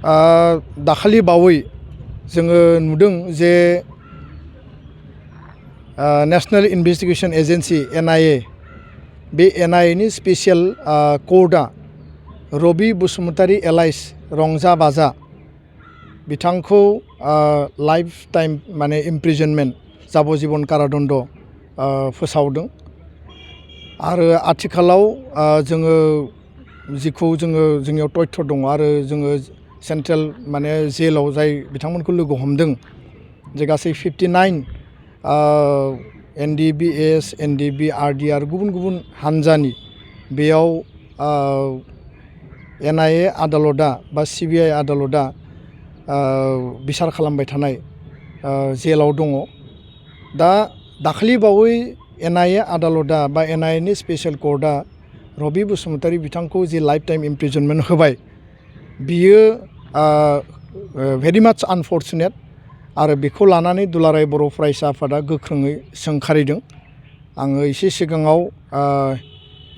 दाखालि बावै जोङो नुदों जे नेशनेल इन्वेस्टिगेशन एजेन्सि NIA बे NIA नि स्पेशल कर्टआ रबि बसुमतारी एलाइस रंजा बाजा बिथांखौ लाइफ टाइम माने इमप्रिजनमेन्ट जाबजीबन कारादण्ड फोसावदों आरो आथिखालाव जोङो जिखौ जोंनियाव तथ्य दङ आरो जोङो सेन्ट्रेल माने जेलाव जाय बिथांमोनखौ लोगो हमदों जे गासै 59 NDBS NDB RD आरो गुबुन गुबुन हानजानि बेयाव NIA आदालतआ बा CBI आदालतआ बिसार खालामबाय थानाय जेलाव दङ। दा दाखालि बावै NIA आदालतआ बा NIA नि स्पेशल कर्टआ रबि बसुमतारी बिथांखौ जे लाइफ टाइम इमप्रिजनमेन्ट होबाय बियो भेरि माच आनफर्चुनेट आरो बेखौ लानानै दुलाराय बर' फरायसा आफादा गोख्रोङै सोंखारिदों। आङो एसे सिगाङाव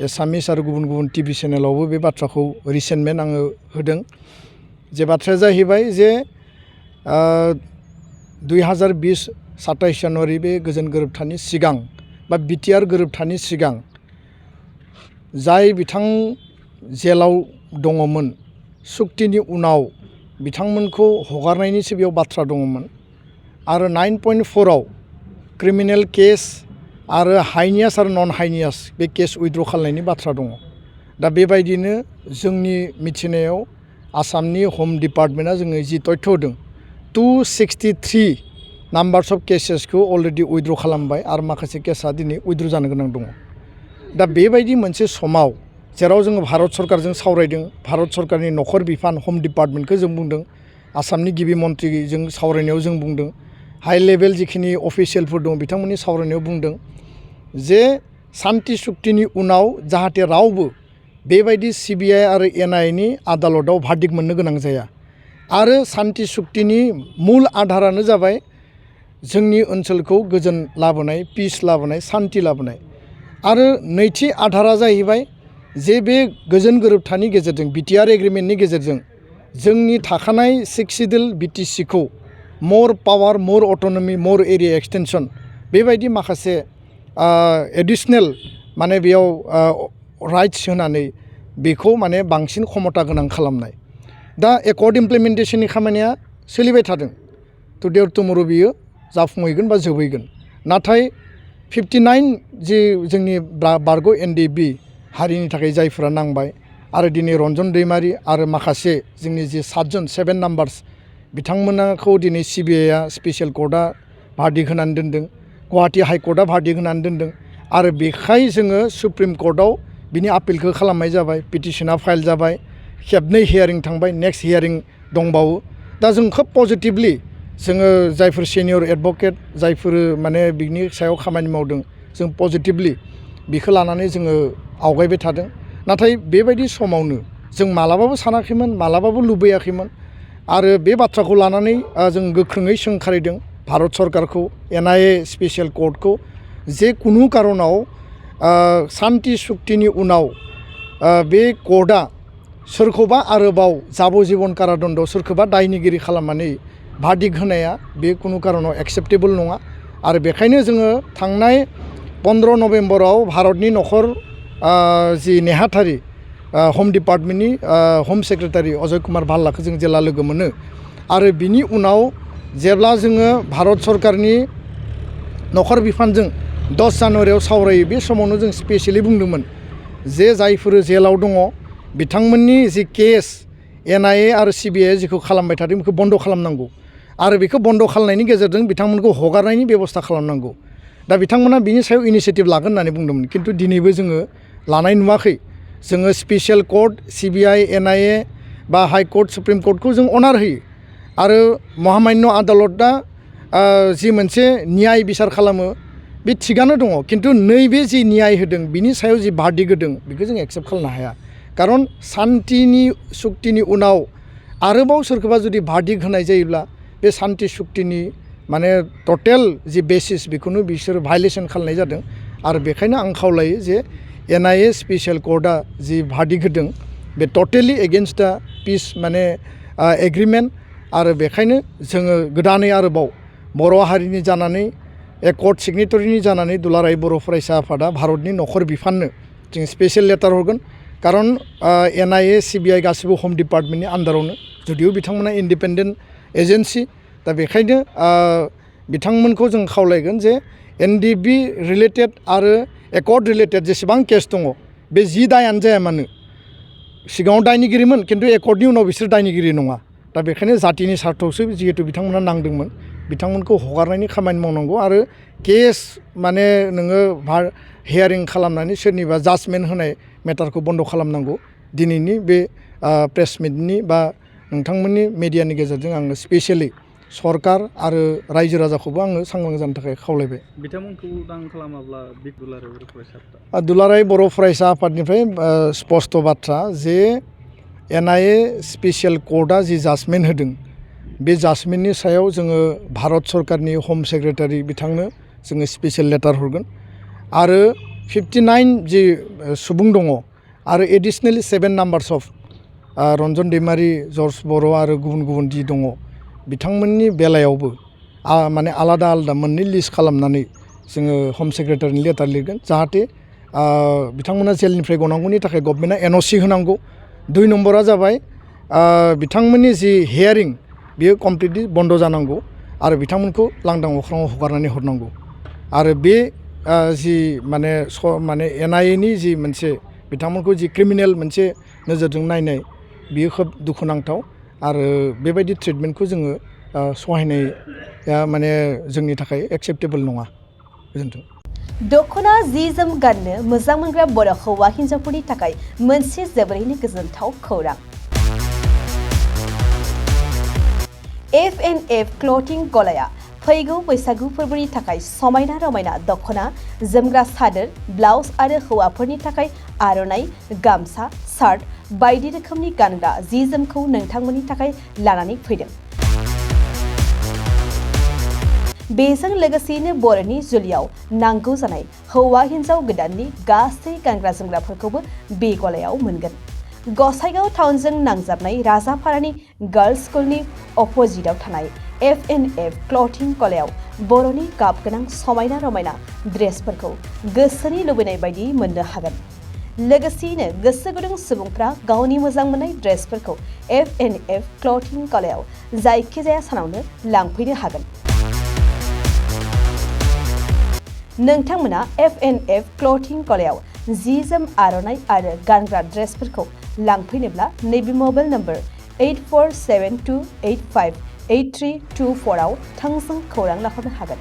एसामिस आरो गुबुन गुबुन TV चेनेलावबो बे बाथ्राखौ रिसेन्टमेन्ट आङो होदों जे बाथ्राया जाहैबाय जे 2020 27 जानुवारि बे गोजोन गोरोबथानि सिगां बा BTR गोरोबथानि सिगां जाय बिथां जेलाव दङमोन सुक्तिनि उनाव बिथांमोनखौ हगारनायनिसो बेयाव बाथ्रा दङमोन आरो 9.4 आव क्रिमिनेल केस आरो हाइनियास आरो नन हाइनियास बे केस उइथड्र खालामनायनि बाथ्रा दङ। दा बेबायदिनो जोंनि मिथिनायाव आसामनि हम डिपार्टमेन्टआ जोङो जि तथ्य होदों 263 नाम्बार्स अफ केसेसखौ अलरेडि उइथड्र खालामबाय आरो माखासे केसा दिनै उइथड्र जानो गोनां दङ। दा बेबायदि मोनसे समाव जेराव जोङो भारत सरकारजों सावरायदों, भारत सरकारनि नखर बिफान हम डिपार्टमेन्टखौ जों बुंदों, आसामनि गिबि मन्थ्रिजों सावरायनायाव जों बुंदों, हाइ लेभेल जिखिनि अफिसियेलफोर दं बिथांमोननि सावरायनायाव बुंदों जे सान्ति सुक्तिनि उनाव जाहाथे रावबो बेबायदि CBI आरो NIA नि आदालतआव भार्डिक्ट मोननो गोनां जाया आरो सान्ति सुक्तिनि मुल आधारानो जाबाय जोंनि ओनसोलखौ गोजोन लाबोनाय, पिस लाबोनाय, सान्ति लाबोनाय आरो नैथि आधारा जाहैबाय जे बे गोजोन गोरोबथानि गेजेरजों BTR एग्रिमेन्टनि गेजेरजों जोंनि थाखानाय 6 सिडिउल BTC खौ मोर पावार, मोर अट'नमि, मोर एरिया एक्सटेनसन बेबायदि माखासे एडिशनेल माने बेयाव राइट्स होनानै बेखौ माने बांसिन क्षमता गोनां खालामनाय। दा एकर्ड इमप्लिमेन्टेशननि खामानिया सोलिबाय थादों। टुडे अर टुमर' बियो जाफुंहैगोन बा जोबहैगोन। नाथाय 59 जि जोंनि बारग' NDB हारिनि थाखाय जायफोरा नांबाय आरो दिनै रन्जन दैमारि आरो माखासे जोंनि जि 7 नाम्बार्स बिथांमोनखौ दिनै CBIआ स्पेशल कर्टआ भार्डिक्ट होनानै दोनदों, गुवाहाटी हाइकर्टआ भार्डिक्ट होनानै दोनदों आरो बेखाय जोङो सुप्रिम कर्टआव बिनि आपिलखौ खालामनाय जाबाय, पिटिशना फाइल जाबाय, खेबनै हियारिं थांबाय, नेक्स्ट हियारिं दंबावो। दा जों खोब पजिटिभलि जोङो जायफोर सिनियर एडभकेट जायफोर माने बिनि सायाव खामानि मावदों जों पजिटिभलि बिखौ लानानै जोङो आवगायबाय थादों। नाथाय बेबायदि समावनो जों मालाबाबो सानाखैमोन, मालाबाबो लुबैयाखैमोन आरो बे बाथ्राखौ लानानै जों गोख्रोङै सोंखारिदों भारत सरकारखौ, NIA स्पेशल कर्टखौ जे कुनु कारनाव सान्ति सुक्तिनि उनाव बे कर्टआ सोरखौबा आरोबाव जाबजीबन कारादण्ड सोरखौबा दायनिगिरि खालामनानै भार्डिक्ट होनाया बे कुनु कारनाव एक्सेप्टेबल नङा आरो बेखायनो जोङो थांनाय 15 नभेम्बराव भारतनि नखर जि नेहाथारि हम डिपार्टमेन्टनि हम सेक्रेटारि अजय कुमार भाल्लाखौ जों जेला लोगो मोनो आरो बिनि उनाव जेब्ला जोङो भारत सरकारनि नखर बिफानजों 10 जानुवारियाव सावरायो बे समावनो जों स्पेसियेलि बुंदोंमोन जे जायफोर जेलाव दङ बिथांमोननि जि केस NIA आरो CBI जिखौ खालामबाय थादों बेखौ बन्द खालामनांगौ आरो बेखौ बन्द खालामनायनि गेजेरजों बिथांमोनखौ हगारनायनि बेबस्था खालामनांगौ। दा बिथांमोना बिनि सायाव इनिसियेटिभ लागोन होननानै बुंदोंमोन, खिन्थु दिनैबो जोङो लानाय नुवाखै। जोङो स्पेशल कर्ट CBI NIA बा हाइकर्ट सुप्रिम कर्टखौ जों अनार होयो आरो महामान्य आदालतआ जि मोनसे न्याय बिसार खालामो बे थिगानो दङ, खिन्थु नैबे जि न्याय होदों बिनि सायाव जि भार्डिक्ट होदों बेखौ जों एक्सेप्ट खालामनो हाया। खारन सान्तिनि सुक्तिनि उनाव आरोबाव सोरखौबा जुदि भार्डिक्ट होनाय जायोब्ला बे सान्ति सुक्तिनि माने टटेल जि बेसिस बेखौनो बिसोर भायलेसन खालामनाय जादों आरो बेखायनो आं खावलायो जे NIA स्पेशल कर्टआ जि भार्डिक्ट होदों बे टटेलि एगेन्स्ट दा पिस माने एग्रिमेन्ट आरो बेखायनो जोङो गोदानै आरोबाव बर' हारिनि जानानै एकर्ड सिगनेटरिनि जानानै दुलाराय बर' फरायसा आफादा भारतनि नखर बिफाननो जों स्पेसियेल लेटार हरगोन खारन NIA CBI गासिबो हम डिपार्टमेन्टनि आन्दारावनो जुदिও बिथांमोना इन्डिपेन्डेन्ट एजेन्सि दा बेखायनो बिथांमोनखौ जों खावलायगोन जे NDB रिलेटेड आरो एकर्ड रिलेटेड जेसेबां केस दङ बे 10 दायानो जाया मानो सिगाङाव दायनिगिरिमोन खिन्थु एकर्डनि उनाव बिसोर दायनिगिरि नङा दा बेखायनो जातिनि सार्थआवसो जिहेतु बिथांमोना नांदोंमोन बिथांमोनखौ हगारनायनि खामानि मावनांगौ आरो केस माने नोङो हियारिं खालामनानै सोरनिबा जाजमेन्ट होनाय मेटारखौ बन्द खालामनांगौ दिनैनि बे प्रेस मिटनि बा नोंथांमोननि मिडियानि गेजेरजों आङो स्पेसियेलि सरकार आरो रायजो राजाखौबो आङो सांग्रां जानो थाखाय खावलायबाय बिथांमोनखौ उदां खालामाब्ला बे दुलाराय बर' फरायसा दुलाराय बर' फरायसा आफादनिफ्राय स्पष्ट बाथ्रा जे NIA स्पेसियेल कर्टआ जि जाजमेन्ट होदों बे जाजमेन्टनि सायाव जोङो भारत सरकारनि हम सेक्रेटारि बिथांनो जोङो स्पेसियेल लेटार हरगोन आरो 59 जि सुबुं दङ आरो एडिशनेलि 7 numbers of Ranjan Daimary George बर' आरो गुबुन गुबुन जि दङ बिथांमोननि बेलायावबो माने आलादा आलादा मोननै लिस्ट खालामनानै जोङो हम सेक्रेटारिनि लेटार लिरगोन जाहाथे बिथांमोना जेलनिफ्राय गनांगौनि थाखाय गभर्नमेन्टआ NOC होनांगौ 2 नम्बरा जाबाय बिथांमोननि जि हियारिं बियो कमप्लिटलि बन्द जानांगौ आरो बिथांमोनखौ लांदां अख्राङाव हगारनानै हरनांगौ आरो बे जि माने NIA नि जि मोनसे बिथांमोनखौ जि क्रिमिनेल मोनसे नोजोरजों नायनाय बियो खोब दुखुनांथाव आरो बेबायदि ट्रिटमेन्टखौ जोङो सहायनाया माने जोंनि थाखाय एक्सेप्टेबल नङा गोजोन्थों दखना जि जोम गाननो मोजां मोनग्रा बर' हौवा हिन्जावफोरनि थाखाय मोनसे जोबोरैनो गोजोनथाव खौरां FNF क्लथिं गलाया फैगौ बैसागु फोरबोनि थाखाय समायना रमायना दखना जोमग्रा सादोर ब्लाउज आरो हौवाफोरनि थाखाय आर'नाइ गामसा शार्ट बायदि रोखोमनि गानग्रा जि जोमखौ नोंथांमोननि थाखाय लानानै फैदों बेजों लोगोसेनो बर'नि जुलियाव नांगौ जानाय हौवा हिन्जाव गोदाननि गासै गानग्रा जोमग्राफोरखौबो बे गलायाव मोनगोन गसाइगाव टाउनजों नांजाबनाय राजापारानि गार्लस स्कुलनि अपोजिटआव थानाय FNF क्लथिं गलायाव बर'नि गाब गोनां समायना रमायना ड्रेसफोरखौ गोसोनि लुबैनाय बायदि मोननो हागोन लोगोसेयैनो गोसो गुदुं सुबुंफ्रा गावनि मोजां मोननाय ड्रेसफोरखौ FNF क्लथिं गलायाव जायखिजाया सानावनो लांफैनो हागोन नोंथांमोना FNF क्लथिं गलायाव जि जोम आर'नाइ आरो गानग्रा ड्रेसफोरखौ लांफैनोब्ला नैबे मबाइल नम्बर 8472858324 आव थोंजों खौरां लाहरनो हागोन